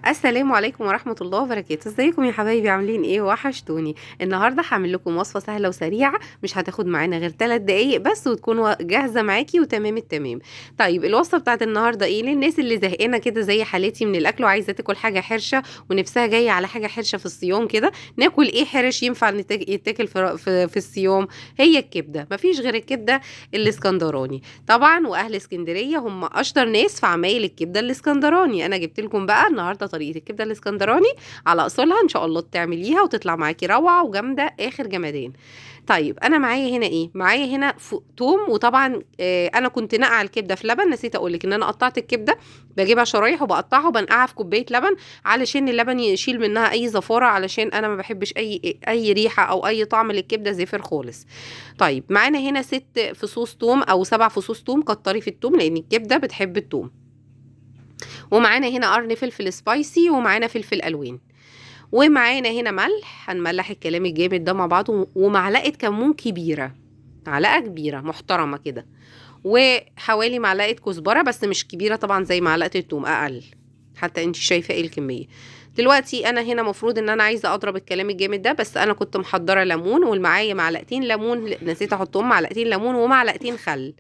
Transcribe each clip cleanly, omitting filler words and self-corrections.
السلام عليكم ورحمة الله وبركاته. ازيكم يا حبايبي؟ عاملين ايه؟ وحشتوني. النهارده هعمل لكم وصفة سهلة وسريعة، مش هتاخد معانا غير 3 دقايق بس، وتكون جاهزة معاكي وتمام التمام. طيب الوصفة بتاعت النهارده ايه؟ للناس اللي زهقانة كده زي حالتي من الاكل وعايزة تاكل حاجة حرشة ونفسها جاية على حاجة حرشة في الصيام كده، ناكل ايه حرش ينفع يتاكل في الصيام؟ هي الكبدة، مفيش غير الكبدة الاسكندراني طبعا، واهل اسكندرية هم اشطر ناس في عمايل الكبدة الاسكندراني. انا جبت لكم بقى النهارده طريقه الكبده الاسكندراني على اصولها، ان شاء الله تعمليها وتطلع معاكي روعه وجامده اخر جمدان. طيب انا معايا هنا ايه؟ معايا هنا توم، وطبعا انا كنت نقع الكبده في لبن، نسيت اقول لك ان انا قطعت الكبده، بجيبها شرايح وبقطعها وبنقعها في كوباية لبن علشان اللبن يشيل منها اي زفاره، علشان انا ما بحبش اي ريحه او اي طعم للكبده زفر خالص. طيب معانا هنا 6 فصوص توم او 7 فصوص توم، كتري في التوم لان الكبده بتحب التوم. ومعانا هنا قرن فلفل spicy، ومعانا فلفل الوان، ومعانا هنا ملح، هنملح الكلام الجامد ده مع بعضه، ومعلقة كمون كبيرة، معلقه كبيرة محترمه كده، وحوالي معلقه كزبره بس مش كبيرة طبعا زي معلقه التوم، اقل حتى انت شايفه ايه الكمية. دلوقتي انا هنا مفروض ان انا عايزه اضرب الكلام الجامد ده، بس انا كنت محضرة ليمون، والمعايا معلقتين ليمون نسيت احطهم، معلقتين ليمون ومعلقتين خل.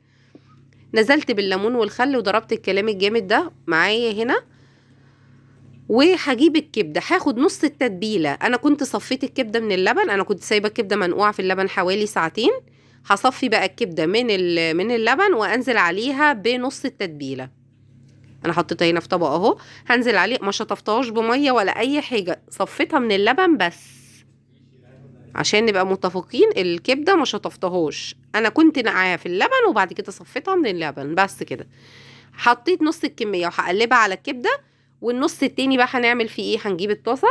نزلت بالليمون والخل وضربت الكلام الجامد ده معايا هنا. وهجيب الكبده، هاخد نص التتبيله. انا كنت صفيت الكبده من اللبن، انا كنت سايبه الكبده منقوعه في اللبن حوالي ساعتين. هصفي بقى الكبده من اللبن وانزل عليها بنص التتبيله. انا حطيتها هنا في طبق اهو، هنزل عليه، ما شطفتهاش بميه ولا اي حاجة، صفيتها من اللبن بس عشان نبقى متفقين، الكبده ما شطفتهاش، انا كنت نقعاها في اللبن وبعد كده صفيتها من اللبن بس كده. حطيت نص الكمية وهقلبها على الكبده، والنص التاني بقى هنعمل فيه ايه؟ هنجيب الطاسه،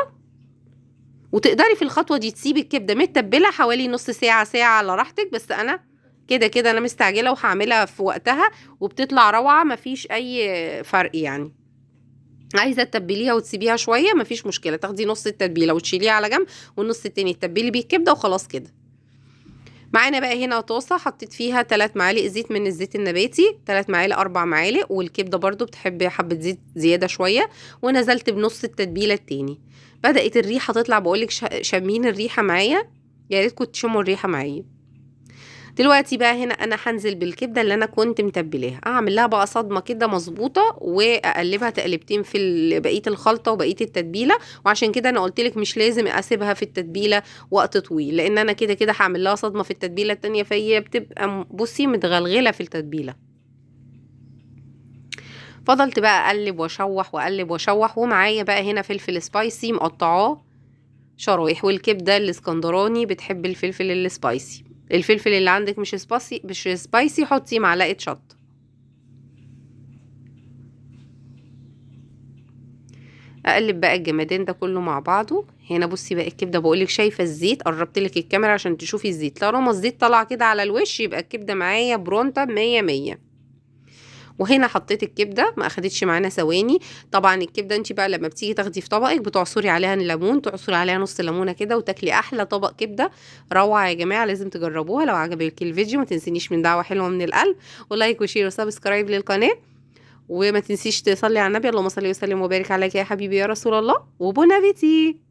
وتقدري في الخطوة دي تسيبي الكبده متبله حوالي نص ساعة ساعة على راحتك، بس انا كده كده انا مستعجلة وهعملها في وقتها وبتطلع روعه، مفيش اي فرق يعني. عايزه تتبليها وتسيبيها شوية مفيش مشكلة، تاخدي نص التتبيله وتشيليها على جنب، والنص التاني تتبلي بيه الكبده وخلاص كده. معانا بقى هنا طاسه حطيت فيها 3 معالق زيت من الزيت النباتي، 3 معالق 4 معالق، والكبده برضو بتحب حبه زيت زيادة شوية. ونزلت بنص التتبيله التاني، بدات الريحة تطلع، بقولك شامين الريحة معايا، يا ريتكم تشموا الريحة معايا. دلوقتي بقى هنا انا هنزل بالكبده اللي انا كنت متبلاها، اعمل لها بقى صدمة كده مظبوطة واقلبها تقلبتين في بقية الخلطة وبقية التتبيله. وعشان كده انا قلت لك مش لازم اسيبها في التتبيله وقت طويل، لان انا كده كده هعمل لها صدمة في التتبيله التانية، فهي بتبقى بصي متغلغله في التتبيله. فضلت بقى اقلب واشوح واقلب واشوح. ومعايا بقى هنا فلفل spicy مقطعاه شرايح، والكبده الاسكندراني بتحب الفلفل ال spicy، الفلفل اللي عندك مش spicy، مش spicy حطي معلقه شطه. اقلب بقى الجمدان ده كله مع بعضه. هنا بصي بقى الكبده، بقولك شايفه الزيت، قربت لك الكاميرا عشان تشوفي الزيت، طالما الزيت طلع كده على الوش يبقى الكبده معايا برونتا 100 100. وهنا حطيت الكبده، ما اخدتش معانا ثواني. طبعا الكبده انت بقى لما بتيجي تاخدي في طبقك بتعصري عليها الليمون، تعصري عليها نص ليمونه كده وتاكلي احلى طبق كبده روعه يا جماعة، لازم تجربوها. لو عجبك الفيديو ما تنسينيش من دعوه حلوة من القلب، و like و share و subscribe للقناة، وما تنسيش تصلي على النبي، اللهم صل وسلم وبارك عليك يا حبيبي يا رسول الله، و bon appétit.